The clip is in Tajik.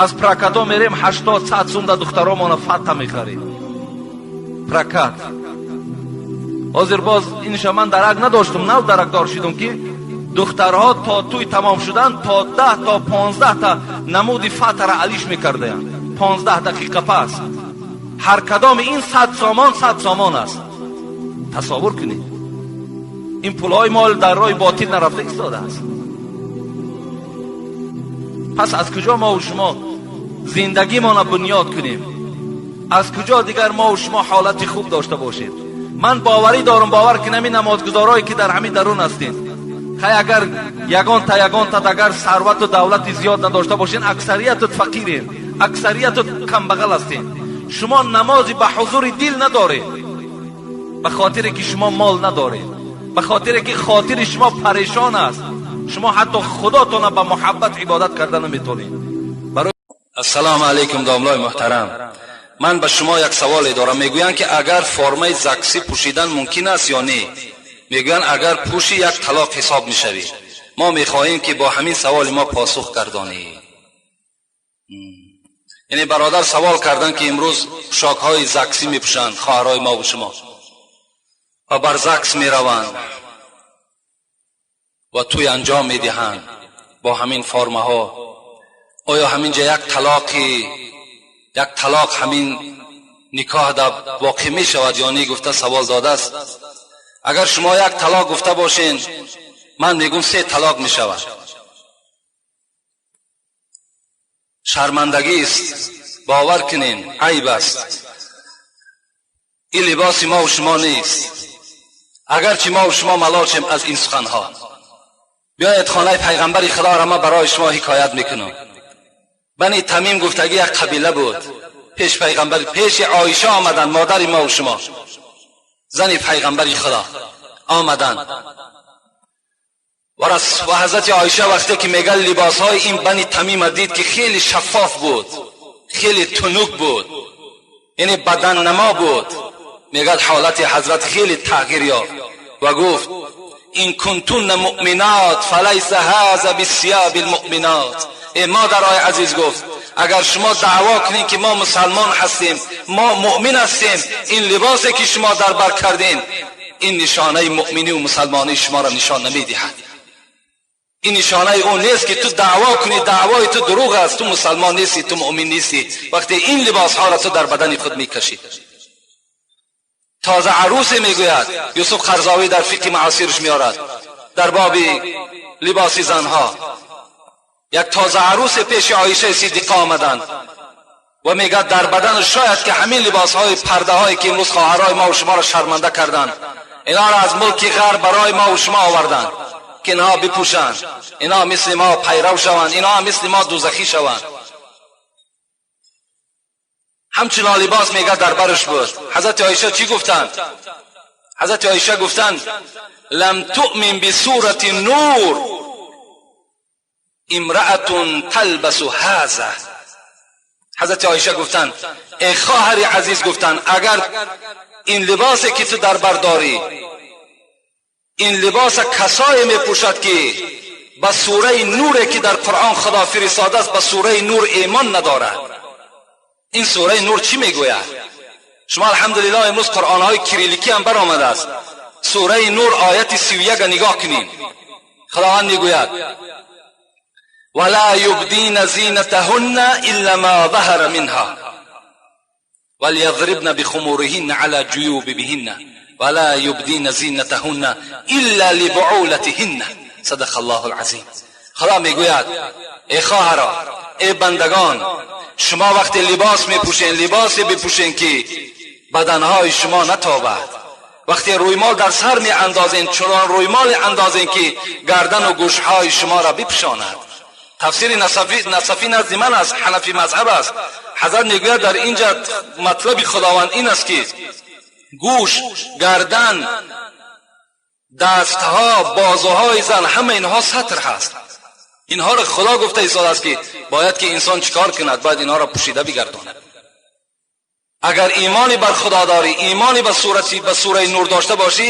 Аз прокато мерем, 80-100 сум да духтаромона фата мехарем. Прокат. Ҳозир боз инша ман дарак надоштум, нав даракдор шидум, ки духтарҳо то тӯй тамом шудан то 10 то 15 та намуди фатара алиш мекардаянд. 15 дақиқа пас. Ҳар кадоми ин 100 сомон, 100 сомон аст. Тасаввур кунед. Ин пулҳои мол дар роҳи ботил нарафта истодааст. Пас аз куҷо мо шумо зиндагимона бунёд кунем? Аз куҷо дигар мо шумо ҳолати хуб дошта бошем? Ман боварӣ дорам, бовар кунам, ин намозгузорое ки дар ҳамин дарун ҳастед, хай, агар ягонта ягонта агар сарвату давлати зиёд надошта бошен, аксариятут фақирен, аксариятут камбағал ҳастед. Шумо намози ба ҳузури дил надоред, ба хотире ки шумо мол надоред, ба хотире ки хотири шумо парешон аст. Шумо ҳатто худотона ба муҳаббат ибодат карда наметонед. Ассалому алайкум, домлои муҳтарам. Ман ба шумо як саволе дорам. Мегӯянд, ки агар формаи ЗАГСӣ пӯшидан мумкин аст ё не? Мегӯянд, агар пӯшӣ, як талоқ ҳисоб мешавӣ. Мо мехоҳем, ки бо ҳамин саволи мо посух гардонӣ. Яъне бародар савол карданд, ки имрӯз пӯшокҳои ЗАГСӣ мепӯшанд хоҳарҳои мо шумо ва бар ЗАГС мераванд ва тӯй анҷом медиҳанд бо ҳамин формаҳо. Оё ҳамин ҷа як талоқ ҳамин никоҳ да воқеъ мешавад ё не, гуфта савол додааст. Агар шумо як талоқ гуфта бошен, ман мегӯм, се талоқ мешавад. Шармандагист, бовар кунен, айб аст. Ин либоси мо шумо нест, агарчи мо шумо малол шем аз ин суханҳо. Биёед, хонаи пайғамбари худоро ман барои шумо ҳикоят мекунам. Бани Тамим гуфтагӣ як қабила буд. Пеш пайғамбар, пеши Оиша омаданд, модари мо шумо, зани пайғамбари худо омаданд. Ва ҳазрати Оиша вақте ки мегӯяд, либосҳои ин Бани Тамима дид, ки хеле шаффоф буд, хеле тунук буд, яъне баданнамо буд, мегӯяд, ҳолати ҳазрат хеле тағйир ёфт ва гуфт: «Ин кунтунна муъминот фалайса ҳаза бисияби лмуъминот». Э модарои азиз, гуфт, агар шумо даъво кунед, ки мо мусалмон ҳастем, мо муъмин ҳастем, ин либосе ки шумо дар бар кардем, ин нишонаи муъминӣ мусалмонии шуморо нишон намедиҳад. Ин нишонаи он нест, ки ту даъво кунӣ. Даъвои ту дурӯғ аст, ту мусалмон нестӣ, ту муъмин нестӣ, вақте ин либосҳоро ту дар бадани худ мекашӣ. Тоза арӯсе, мегӯяд Юсуф Қарзовӣ, дар фиқҳи муосирш меорад дар боби либоси занҳо, як тоза арӯсе пеши Оишаи Сиддиқа омаданд ва мегӯяд, дар бадану шояд ки ҳамин либосҳои пардаҳое ки имрӯз хоҳарҳои мо шуморо шарманда карданд, инҳоро аз мулки ғарб барои мо шумо оварданд, ки инҳо бипӯшанд, инҳо мисли мо пайрав шаванд, инҳо мисли мо дӯзахӣ шаванд. Ҳамчунон либос, мегӯяд, дар барш буд. Ҳазрати Оиша чӣ гуфтанд? Ҳазрати Оиша гуфтанд: «Лам туъмин бисурати нур имраатун талбасу ҳаза». Ҳазрати Оиша гуфтанд: «Эй хоҳари азиз, гуфтанд, агар ин либосе ки ту дар бар дорӣ, ин либоса касое мепӯшад, ки ба сураи нуре ки дар Қуръон Худо фиристодааст, ба сураи нур эъмон надорад». Ин сураи нур чӣ мегӯяд? Шумо, алҳамдулиллоҳ, имрӯз қуръонҳои кирилликӣ ҳам баромадааст. Сураи нур, ояти 31-а нигоҳ кунем. Худованд мегӯяд: «ولا يبدين زينتهن إلا ما ظهر منها وليضربن بخمورهن على جيوبهن ولا يبدين زينتهن إلا لبعولتهن». صدق الله العظیم. خدا میگوید: ای خواهرا، ای بندگان، شما وقتی لباس میپوشین، لباسی بپوشین که بدنهای شما نتابد. وقتی رویمال در سر می اندازین، چنان رویمال اندازین که گردن و گوشهای شما را بپوشاند. تفسیر نصفی نزد من است، حنفی مذهب است. حضرت میگوید، در اینجا مطلب خداوند این است که گوش، گردن، دستها، بازوهای زن، همه اینها ستر هست. اینها را خدا گفته ایستاده است که باید که انسان چیکار کند؟ باید اینها را پوشیده بگرداند. اگر ایمانی بر خدا داری، ایمانی به سوره نور داشته باشی.